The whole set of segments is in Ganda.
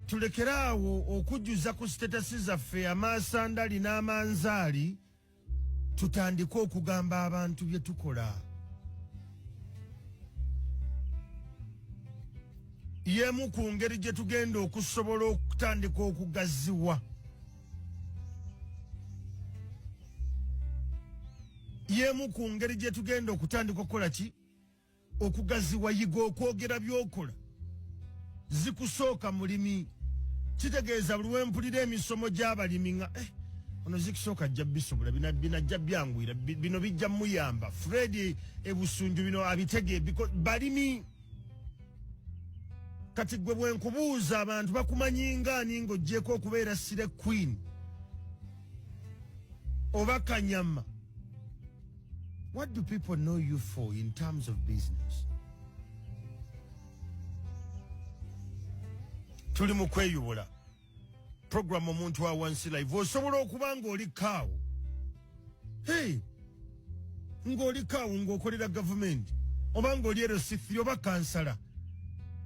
Tulekere awo okujjuza ku sitetasi zaffe amasandali n'amanzaali, tutandike okugamba abantu bye tukola. Y'emu ku ngeri gye tugenda okusobola okutandika okugaziwa. Y'emu ku ngeri gye tugenda okutandika okukola ki? Okugaziwa. Yiga okwogera by'okola. Zikusooka mulimi, kitegeeza buli wempulira emisomo gy'abalimi nga ono zikusooka ajja bisobola, binajja byanguyira, bino bijja muyamba. Fred ebusunju bino abitege, balimi. Kati gwe bwenkubuuza, abantu bakumanyi ngaani ng'oggyeko okubeera slay queen oba kanyama? What do people know you for in terms of business? Tuli mu kweyubula program Omuntu wa Wansi Live. Osobola okuba ng'oli kaawo, hey, ng'oli kaawo ng'okolera gavumenti oba ng'oli LC3 oba kansala,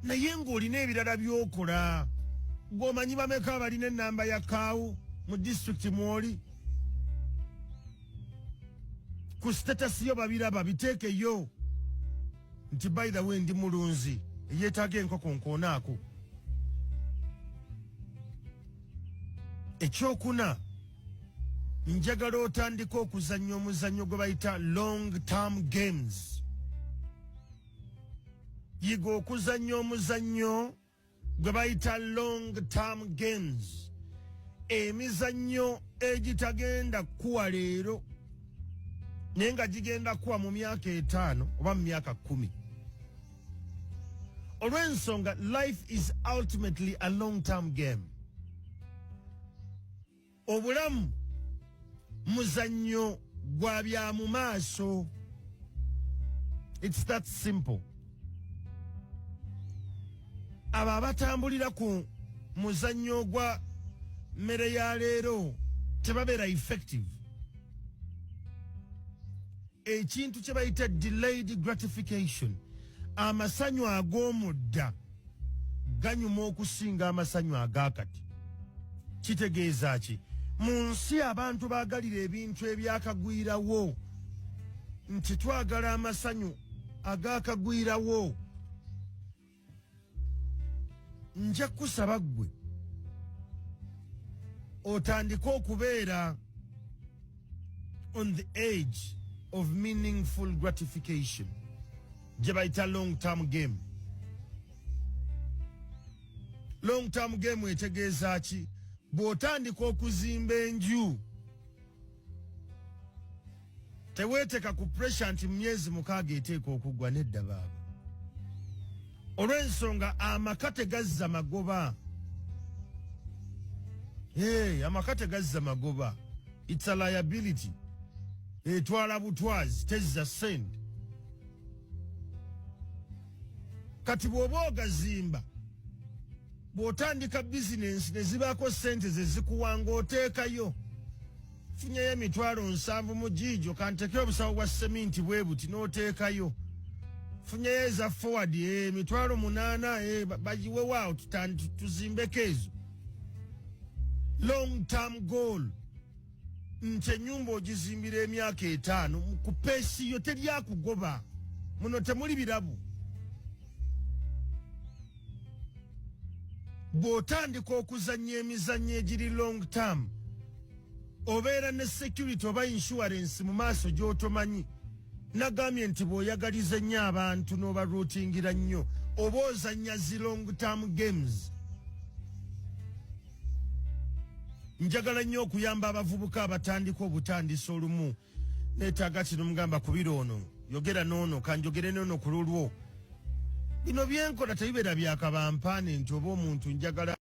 naye ng'olina ebirala by'okola. Gw'omanyi bameka abalina ennamba ya kaawo mu disitulikiti mw'oli? Ku status yo babiraba, biteekeyo nti by the way ndi mulunzi eyeetaaga enkoko nkoonaako. Ekyokuna, njagala otandika okuzannya omuzannyo gwe bayita long term games. Yiga okuzannya omuzannyo gwe bayita long term games, emizannyo egitagenda kuwa leero naye nga gigenda kuwa mu myaka 5 oba mu myaka 10, olw'ensonga life is ultimately a long term game. Obulamu muzannyo gwa bya mu maaso. It's that simple. Abo abatambulira ku muzannyo gwa mmere ya leero tebabeera effective. Ekintu kye bayita delayed gratification, amasanyu ag'omudda ganyuma okusinga amasanyu agakati. Kitegeeza ki? Mu nsi abantu baagalira ebintu ebyakagwirawo, nti twagala amasanyu agakagwirawo. Nja kusaba ggwe otandike okubeera on the edge of meaningful gratification gye bayita long term game. Long term game etegeeza ki? Bw'otandika okuzimba enju, teweeteka ku pressure nti mu myezi 6 eteeka okuggwa. Nedda baaba, olw'ensonga amaka tegazza magoba. Hey, amaka tegazza magoba, it's a liability, etwala butwazi, tezza sente. Kati bw'oba ogazimba, bw'otandika bizinensi ne zibaako sente ze zikuwa, ng'oteekayo, funyeyo 70,000 mu giijo, kanteke obusawo bwa seminti bwe buti, n'oteekayo, funyeyo eza forward 800,000, bagiwewaawo tuzimbeko. Ezo long term goal, nti ennyumba ogizimbira emyaka 5 ku pace yo, teryakugoba. Muno temuli birabo. Bw'otandika okuzannya emizannyo egiri long term, obeera ne security oba insurance mu maaso gy'otomanyi. Nagambye nti bw'oyagaliza ennyo abantu n'obaruutingira nnyo, oba ozannya zi long term games. Njagala nnyo okuyamba abavubuka abatandika obutandisa. Olumu neetaaga kino, mugamba kubira ono, yogera n'ono, kanjogere n'ono ku lulwo. Bino byenkola tebibeera byakabampaane nti oba omuntu njagala.